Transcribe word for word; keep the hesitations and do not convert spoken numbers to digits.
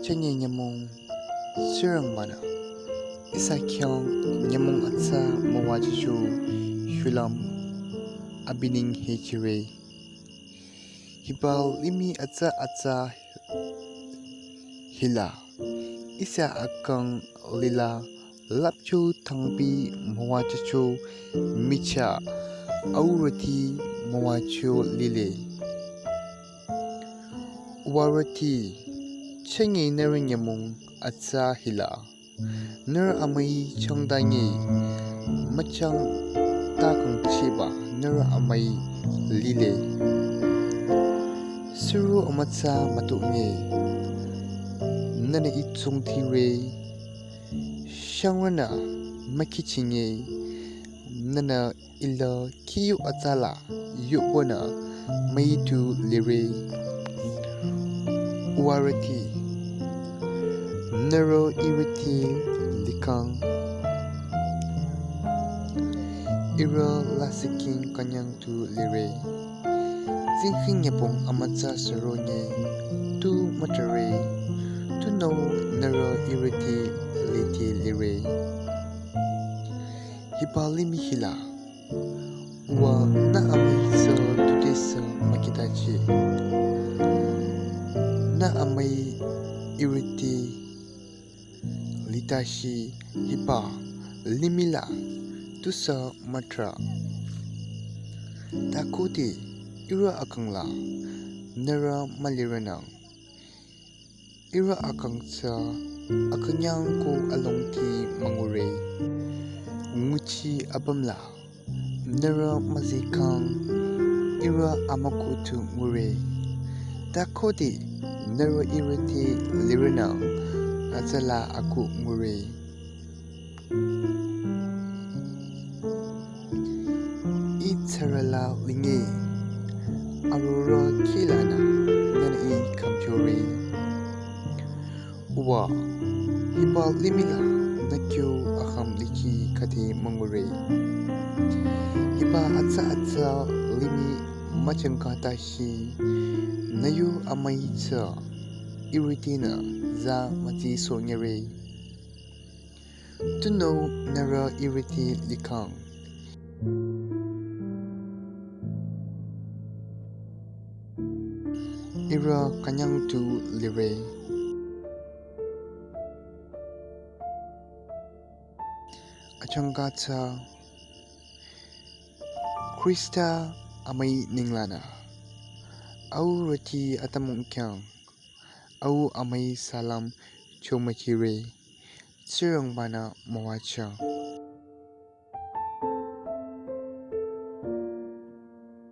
Chünye nyümong Tsingrangba-nü ihsa khyang nyümong atsa müwajücho shulüm abi neng hechire. Hiba limih atsa atsa hila ihsa akang lila lüpcho tangbi müwajücho michah aurüti müwajücho lile. Uwarüti, chünye nührü nyümong atsa hila nührü amüi changdanye müchang takangchiba nührü amüi lile. Sürü amütsa mütonye nünü itsungtire, shangrünü mükichinye nünü ila kiyu atsala yupünü müitu lire. Uwarüti, nührü ihrüti likhang, ihrü lasihking künyang tu lire. Tsingkhing nyübong amütsa sürünye tu mütare, tunüo nührü ihrüti liti lire. Hiba limih hila uwa nü amüi tsü tutesü mükitachi, nü amüi ihrüti litashi hiba limih la tusü mütra. Ta khode ihrü akang la nührü mülirenang, ihrü akang tsü akünyang ko alongti müngure. Nguchi apüm la nührü müzikhang, ihrü amükoh tu ngure. Ta khode nührü ihrüti lirenang, atsala aku ngure. Ih tsarüla linge, arorüh kihlanü nünü ih khümchore. Uwa, hiba limih la nü kyo aham lichi khüde müngure. Hiba atsa atsa limih müchangka tashi, nü yu amüi tsü ihrütinü za mütsi sonyere. Tunüo nührü ihrüti likhang, ihrü künyang tu lire. Achangka tsü Khrista amüi nenglanü aurüti atümung khyang au amüi salam chomüchire. Tsingrangba-nü müwajü.